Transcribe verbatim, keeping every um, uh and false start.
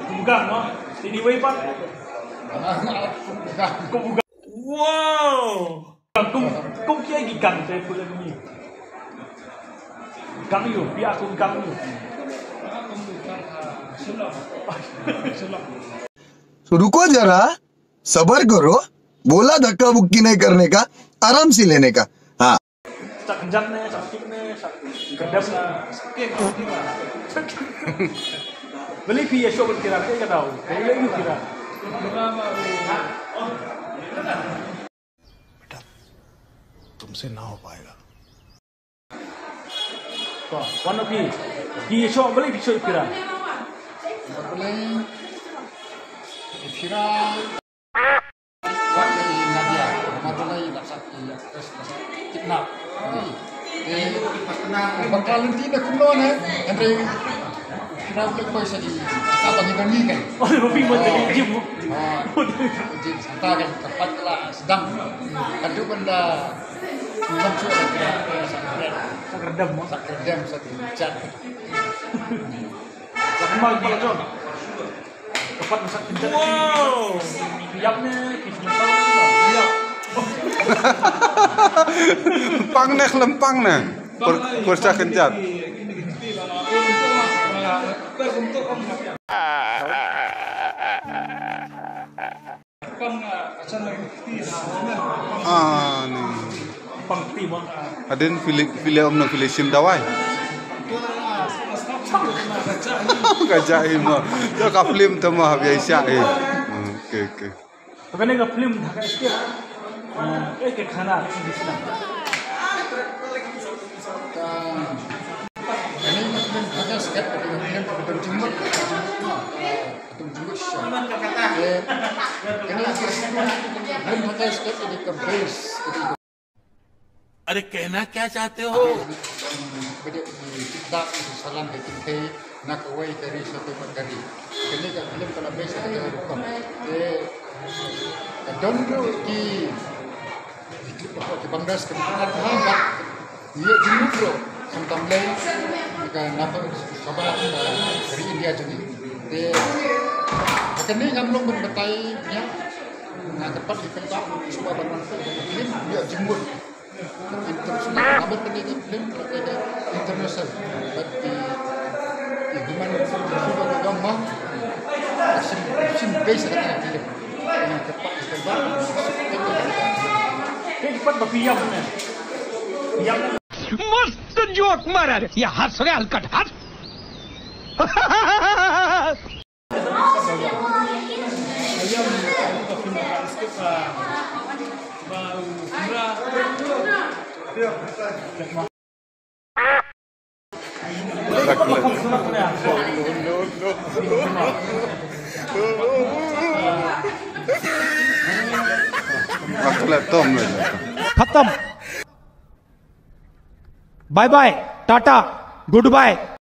Kumgang, no? Sini wei pat. Kumgang. Wow. Kum kum kiei ki gang te pule ni. Gang yu, pia kum gang yu. तो रुको जरा, सबर करो, बोला धक्का बुक्की नहीं करने का, आराम से लेने का। हाँ। Sak kynjat ne, sak tik ne, sak kerdem ne, sak kek ne. Beli phi ya show kira ke ka dau. Beli phi kira. बेटा, तुमसे ना हो पाएगा। To, wan phi. Phi ya show beli phi show kira. Beli phi kira. Wat ka i Nadia, Madalay la sak i actress la sak kidnap. Ni. Eh, bakal nanti na kumno ne, hynrei kira boleh koi sa i, ka bang i bang i kan. Oh, lebih buat jadi gym. Ah, gym, sa ka pat la sdang. Ka dei ban da ngam shuh da kira, sa kerdem. Sa kerdem, sa kerdem, sa kerdem. Sa kemar kepala John. Wow. Pang ne, lempang ne. Per, persa kynjat. Ah, ni. Pang ti mo. Hadien phi leh, phi leh ym na phi leh shim dawai. Ka ja hi mo. Ka film te mo hap ïa sha hi. Okay, okay. Kane ka film Dhaka Escape. Eh, ke khana di sna. Kane ka film Dhaka Escape, kane ka film ka jingmut. Atum jingmut sha. Eh, kane ka film Dhaka Escape, kane ka base, kane ka अरे कहना क्या चाहते हो? Bade, eh, kita salam ke kita na kawai dari satu negeri. Kene ka film ka la base ka rukom. Eh, ka don ruh ki, ki, ki bangdas ka bukan ada. Ye jumut ruh. Samtam lei ka napa sabar dari India juni. Te kene ngam long ban batai ïa. Nga ka pat ki kynta shuwa ban wan film ïa jingmut. International. Nga ban kane ka film ka international. But the, the human shuwa ka gam ma. Sim, sim base ka film. Nga ka pat ki kynta. Ki pat ba piyam ne. Piyam. मस्त joke मारा रे, ये हंस रे हलकट हंस। खत्म। Bye bye, tata, good bye.